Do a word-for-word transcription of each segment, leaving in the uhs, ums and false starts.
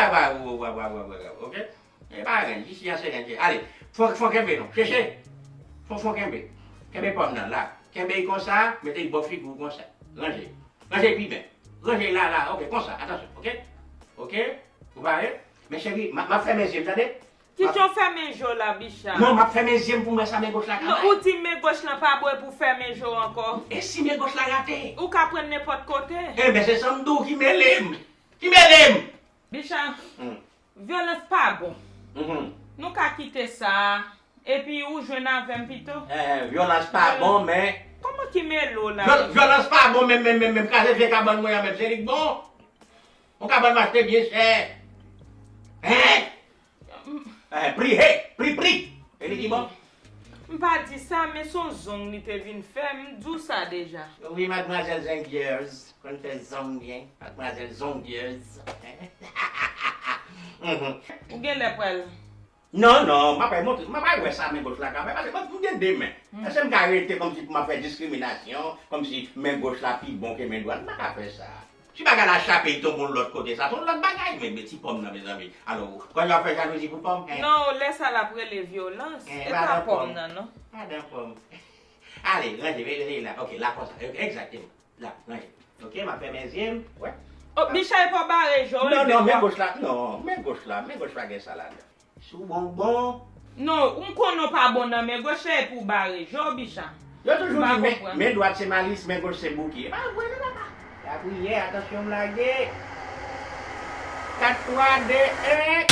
Bravo, bravo, bravo, bravo, ok? E pa ranje, isi a se ranje. Ale, fon, fon kenbe non. Chèche. Fon, fon kenbe. Kenbe pòm nan la. Kenbe l konsa, mete l bò figi w konsa. Ranje. Ranje pi byen. Ranje la, la. Ok, konsa. Atansyon, ok? Ok? Ou pare? Men cheri, m ap, m ap fèmen zye m, tande? Kite w fèmen je w la, Bicha. Non, m ap fèmen zye m pou m wè sa men goch la ka bay. Non, ou di men goch lan pa bon epi w fèmen je w ankò. E si men goch la rate? Ou ka pran nenpòt kote. Enben, se sa m di w ki mele m. Ki mele m. Bicha, hmm, vyolans pa bon. Mhm. Nou ka kite sa. Epi ou jwenn avè m pito. Eh, vyolans pa bon, men. Kòman ki mele w la? Vyol-, vyolans pa bon, men, men, men, men, kraze vye kabann mwen an, men, se li k bon. Yon kabann m achte byen chè. Hein? Eh, pri, hey, pri, pri. E li ki bon? M pa di sa, men se yon zong li te vin fè, m di w sa deja. Wi, madmwazèl zongyèz. Konn fè zong byen, madmwazèl zongyèz. Mhm. Ou genlè pral. Non, non, m ap al montre, m ap al wè sa men goch la ka fè, paske m gen de men. Hmm. Èske m ka rete kòmsi pou m ap fè diskriminasyon, kòmsi men goch la pi bon ke men dwat? M pa ka fè sa. Si bagay la chape, l tonbe yon lòt kote, sa se yon lòt bagay, men, men ti pòm nan, mezanmi. Alò, kòman y ap fè jalouzi pou pòm, hein? Non, lè sa l ap rele vyolans. Hein, e pa pòm nan, non. Madan pòm. Ale, ranje, ranje la. Ok, la konsa. Egzakteman. La, ranje. Ok, m ap fèmen zye m. Wè. Oh, Bicha, e pa w bare je w, non, non, men goch la, non, men goch la, men goch pa gen sa ladan. Si w bon, w bon. Non, m konnen w pa bon nan men goch la epi w bare je w, Bicha. Yo toujou di men, men dwat se malis, men goch se bouke. E pa vre, non, papa. Lapriyè, atansyon, m lage. Kat, twa, de, en.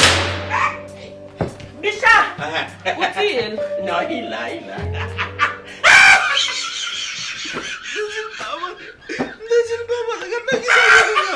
Bicha! Ou tiye l. Non, li la, li la. M te di l pa mande. M te di l pa mande. Gad nan ki sa m te di l.